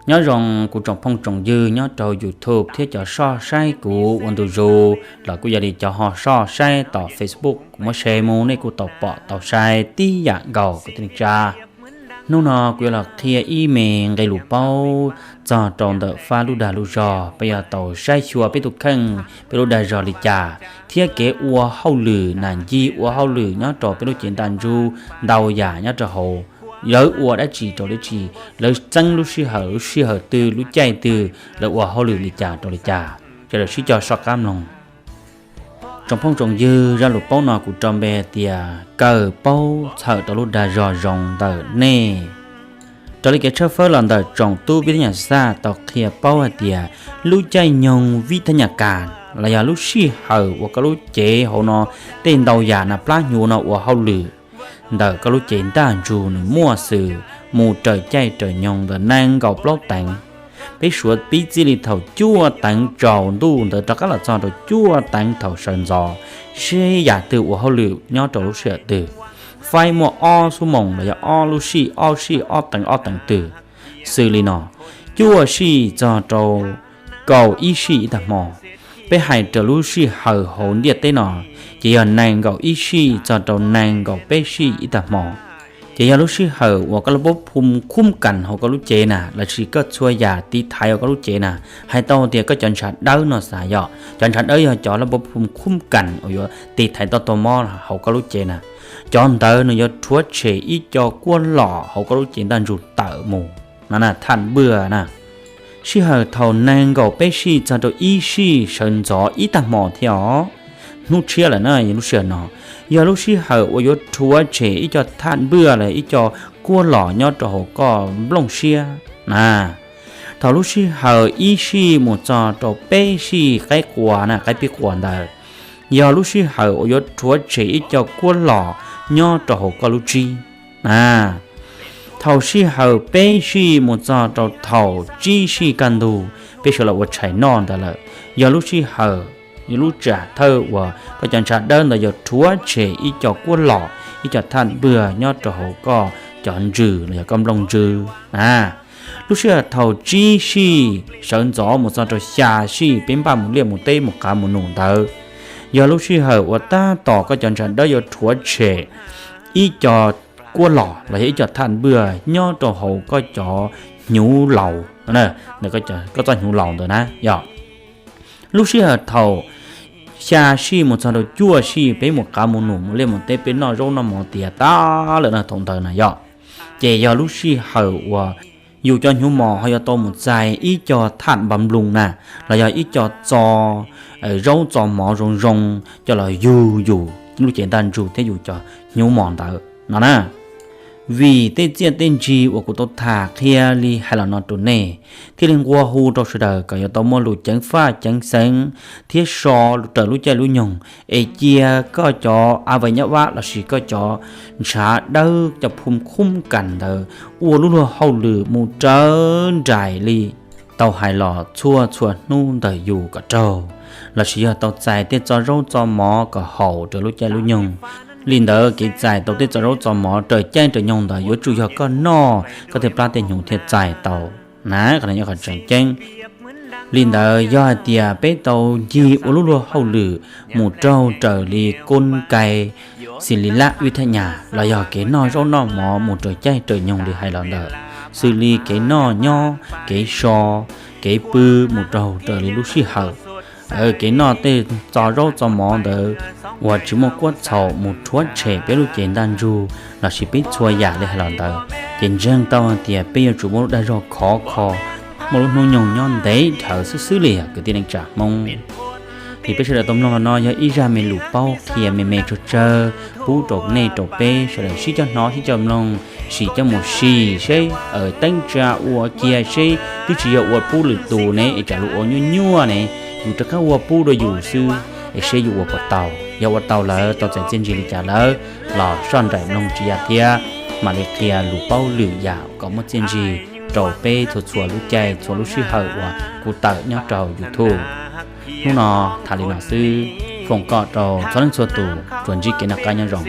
Nyob zoo kuv tsoom phooj tsoom ywg nyob rau YouTube thiab cov soj saib kuv ua ntu zus los kuj yog li cov ho soj saib tom Facebook kuv muab share mus nej kuj tau pom tau saib tib yam nkaus kwv tij neej tsa. Hnub no kuv yuav los qhia ib me nqe lus paub txog rau ntawm fab lub dag lub zog, peb yuav tau saib xyuas peb tus kheej, peb lub dag zog li cas, thiab kev ua hauj lwm, nas ncig ua hauj lwm nyob rau peb lub cev ntaj ntsug, ntau yam nyob rau hauv, lawv ua dab tsi rau dab tsi, lawv txeeb lub sij hawm, lub sij hawm twg, lub caij twg, lawv ua hauj lwm li cas rau li cas. Sawv daws sib cog soj qab mloog. Tsoom phooj tsoom ywg, zaj lus paub no kuv rau npe tias kawm paub txhawm rau lub dag zog zoo ntawm nej. Raws li kev tshawb fawb los ntawm tsoom tub vib thab nyas xaj tau qhia paub hais tias lub caij nyoog vib thab nyas kas los yog lub sij hawm uas koj lub cev hauv no tej ntau yam nas plab hnyuv no ua hauj lwm ntawm koj lub cev ntaj ntsug nws muaj xws mus raws caij raws nyoog ntawm nees nkaum plaub teev. Peb suav pib txij li thaum cuaj teev tsaus ntuj ntawd rov qab los txog rau cuaj teev thaum sawv ntxov, seb yam twg ua hauj lwm nyob rau lub sij hawm twg. Faib muaj ob xuab moos los yog ob lub sij, ob sij ob teev ob teev twg. Xws li no, cuaj sij txog rau kaum ib sij ib tag hmo. Peb hais raws lub sij hawm hauv ntiaj teb no, ces yog nees nkaum ib sij txog rau nees nkaum peb sij ib tag hmo. Ces yog lub sij hawm uas koj lub pab phum khub kas hauv koj lub cev na, lossis koj txhua yam tiv thaiv hauv koj lub cev na, hais tau tias koj cov ntshav dawb no xav yog, cov ntshav dawb yog cov lub pab phum khub kas uas yuav tiv thaiv tau tau mob hauv koj lub cev na. Cov ntawd nws yuav rhuav tshem ib co kuab lom hauv koj lub cev ntaj ntsug tawm mus no na, thaj npwj na. Sij hawm thaum nees nkaum peb sij txog rau ib sij sawv ntxov ib tag hmo thiab os. Hnub tshiab lawm na, yog lub sij hawm no yog lub sij hawm uas yuav rhuav tshem ib co thaj npwj los ib co kuab lom nyob rau hauv koj nplooj siab na. Thaum lub sij hawm ib sij mus txog rau peb sij qaib qua na, qaib pib qua ntawd, yog lub sij hawm uas yuav rhuav tshem ib co kuab lom nyob rau hauv koj lub tsib na. Thaum sij hawm peb sij mus txog rau thaum tsib sij kaj ntug peb sawv los ua tshais noj ntawd lawm, yog lub sij hawm, yog lub tsam thawj uas koj cov ntshav dawb ntawd yuav rhuav tshem ib co kuab lom, ib co thaj npwj nyob rau hauv koj cov ntsws los yog koj nplooj ntsws na. Lub sij hawm thaum tsib sij sawv ntxov mus txog rau xya sij peb npaj mus liaj mus teb mus qav mus num ntawd, yog lub sij hawm uas tab tom koj cov ntshav dawb yuav rhuav tshem ib co kuab lom los yog ib co thaj npwj nyob rau hauv koj cov hnyuv laus, ntawm koj txoj hnyuv laus ntawd na yog. Lub sij hawm thaum xya sij mus txog rau cuaj sij peb mus qav mus num mus liaj mus teb peb noj zaub noj mov tiav tas lawm na, thaum ntawd na yog, ces yog lub sij hawm uas yus cov hnyuv mos ho yuav tau mus txais ib co thaj npa nploos na, los yog ib co txo zaub txo mov zoo zoo coj los yug yus lub cev ntaj ntsug thiab yus cov hnyuv mos ntawd no na. Vim tej txiaj tej ntsig uas kuv tau tham qhia li hais los no rau nej, thiaj li nqua hu rau sawv daws kom yuav tau muaj lus ceev faj ceev xeev thiab so raws lub caij lub nyoog, es cia koj cov a vais nyab vab lossis koj cov ntshav dawb cov phum khub kas ntawd ua lub luag hauj lwm mus raws nraim li tau hais los txhua txhua hnub ntawm yus kom raug, lossis yog tau txais tej txo zaub txo mov kom haum raws lub caij lub nyoog. Li ntawd kev txais tau tej txo zaub txo mov raws caij raws nyoog ntawd yuav tsum yog koj noj koj thiaj plab thiaj hnyuv thiaj txais tau na, qhov no yog qhov tseem ceeb. Li ntawd yog hais tias peb tau ncig ua lub luag hauj lwm mus raug raws li koob kais xis li lab vij thaj nyas los yog kev noj zaub noj mov mus raws caij raws nyoog li hais los ntawd, xws li kev noj nyob, kev so, kev pw mus raug raws li lub sij hawm. Kev noj tej txo zaub txo mov ntawd uas tsis muaj kuab txhaum mus rhuav tshem peb lub cev ntaj ntsug lossis peb txhua yam li hais los ntawd, ces ntseeg tau hais tias peb yuav tsum muaj lub dag zog khov kho, muaj lub hnub nyoog nyob ntev dhawv xwb xwb li kwv tij neej tsa Hmoob. Vim peb sawv daws tau mloog los no yog ib zaj me lus paub qhia me me tsawg tsawg pub rau nej rau peb sawv daws sib coj hnov sib coj mloog, sim coj mus sim seb teeb tsa ua kiag seb twb tsis yog ua pub lwm tus ne es tsam luag ua nyuaj nyuaj ne, yus rov qab ua pub dua yus xwb es seb yus ua puas tau. Yog ua tau lawm tau txais txiaj ntsig li cas lawm los soj nraim mloog tsis yam thiab mam li qhia lus paub lwm yam kom muaj txiaj ntsig rau peb txhua txhua lub caij txhua lub sij hawm uas kuv tawm nyob rau YouTube. Hnub no tham li no xwb, foom kom rau txhua leej txhua tus tsuas ntsib kev noj qab nyob zoo.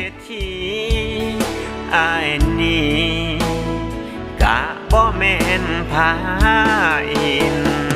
me nphav ib